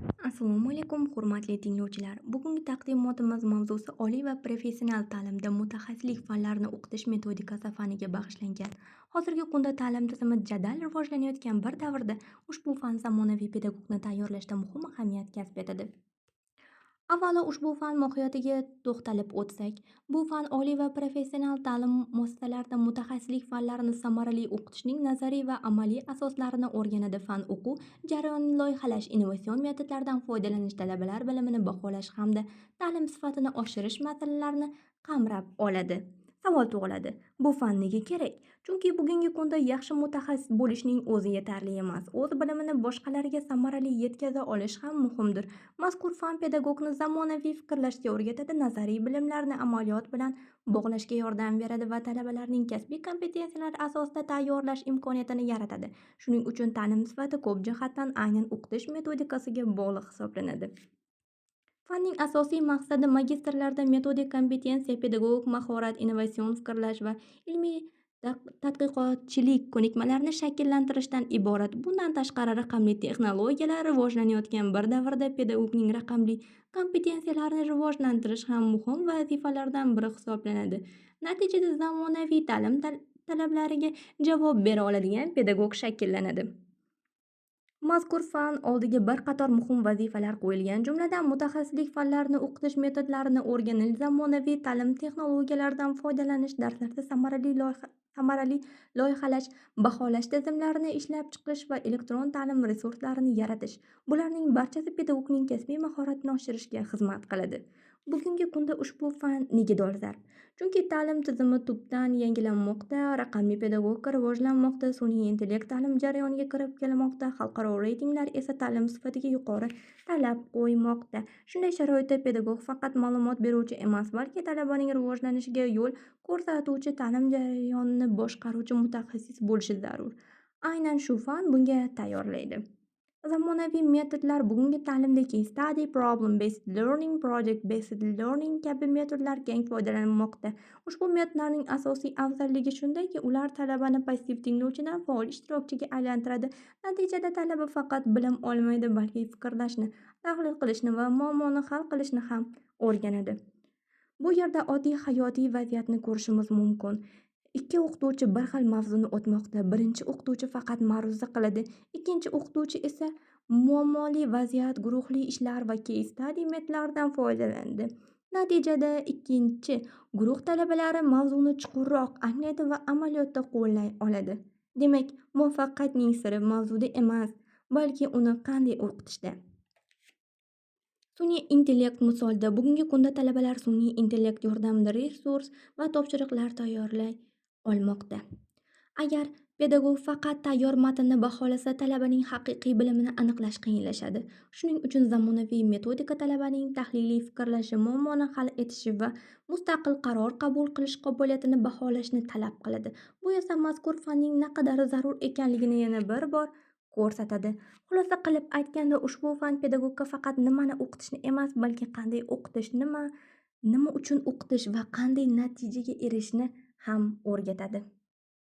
Assalomu alaykum, hurmatli tinglovchilar. Bugungi taqdimotimiz mavzusi oliy va professional ta'limda mutaxassislik fanlarini o'qitish metodikasi faniga bag'ishlangan. Hozirgi kunda ta'lim tizimi jadal rivojlanayotgan bir davrda ushbu fan zamonaviy pedagogni tayyorlashda muhim ahamiyat kasb etadi. Avvalo ushbu fan mohiyatiga to'xtalib o'tsak, bu fan oliy va professional ta'lim muassasalarida mutaxassislik fanlarini samarali o'qitishning nazariy va amaliy asoslarini o'rganadi. Fan o'quv jarayonini loyihalash, innovatsion metodlardan foydalanish, talabalar bilimini baholash hamda ta'lim sifatini oshirish masalalarini qamrab oladi. Savol tug'iladi: bu fan nega kerak? Chunki bugungi kunda yaxshi mutaxassis bo'lishning o'zi yetarli emas. O'z bilimini boshqalarga samarali yetkaza olish ham muhimdir. Mazkur fan pedagogni zamonaviy fikrlashga o'rgatadi, nazariy bilimlarni amaliyot bilan bog'lashga yordam beradi va talabalarning kasbiy kompetensiyalari asosida tayyorlash imkoniyatini yaratadi. Shuning uchun ta'lim sifati ko'p jihatdan aynan o'qitish metodikasiga bog'liq hisoblanadi. Fanning asosiy maqsadi magistrlarda metodik kompetensiya, pedagogik mahorat, innovatsion fikrlash va ilmiy tadqiqotchilik ko'nikmalarini shakllantirishdan iborat. Bundan tashqari, raqamli texnologiyalar rivojlanayotgan bir davrda pedagogning raqamli kompetensiyalarini rivojlantirish ham muhim vazifalardan biri hisoblanadi. Natijada zamonaviy ta'lim talablariga javob bera oladigan pedagog shakllanadi. Mazkur fan oldiga bir qator muhim vazifalar qo'yilgan. Jumladan, mutaxassislik fanlarini o'qitish metodlarini o'rganish, zamonaviy ta'lim texnologiyalaridan foydalanish, darslarda samarali loyihalash, baholash tizimlarini ishlab chiqish va elektron ta'lim resurslarini yaratish. Bularning barchasi pedagogning kasbiy mahoratini oshirishga xizmat qiladi. Bugungi kunda ushbu fan nega dolzarb? Chunki ta'lim tizimi tubdan yangilanmoqda, raqamli pedagogika rivojlanmoqda, sun'iy intellekt ta'lim jarayoniga kirib kelmoqda, xalqaro reytinglar esa ta'lim sifatiga yuqori talab qo'ymoqda. Shunday sharoitda pedagog faqat ma'lumot beruvchi emas, balki talabaning rivojlanishiga yo'l ko'rsatuvchi, ta'lim jarayonini boshqaruvchi mutaxassis bo'lishi zarur. Aynan shu fan bunga tayyorlaydi. Zamonaviy metodlar: bugungi ta'limda case study, problem based learning, project based learning kabi metodlar keng foydalanilmoqda. Ushbu metodlarning asosiy afzalligi shundaki, ular talabani passiv tinglovchidan faol ishtirokchiga aylantiradi. Natijada talaba faqat bilim olmaydi, balki fikrlashni, tahlil qilishni va muammoni hal qilishni ham o'rganadi. Bu yerda oddiy hayotiy vaziyatni ko'rishimiz mumkin. Ikki o'qituvchi bir xil mavzuni o'tmoqda. Birinchi o'qituvchi faqat ma'ruza qiladi, ikkinchi o'qituvchi esa muammoli vaziyat, guruhli ishlar va case study metodlaridan foydalanadi. Natijada ikkinchi guruh talabalari mavzuni chuqurroq anglaydi va amaliyotda qo'llay oladi. Demak, muvaffaqiyatning siri mavzuda emas, balki uni qanday o'qitishda. Sun'iy intellekt misolida: bugungi kunda talabalar sun'iy intellekt yordamida resurs va topshiriqlar tayyorlay olmoqda. Agar pedagog faqat tayyor matnni baholasa, talabaning haqiqiy bilimini aniqlash qiyinlashadi. Shuning uchun zamonaviy metodika talabaning tahliliy fikrlashi, muammoni hal etishi va mustaqil qaror qabul qilish qobiliyatini baholashni talab qiladi. Bu esa mazkur fanning naqadar zarur ekanligini yana bir bor ko'rsatadi. Xulosa qilib aytganda, ushbu fan pedagogga faqat nimani o'qitishni emas, balki qanday o'qitish, nima uchun o'qitish va qanday natijaga erishishni ham o'rgatadi.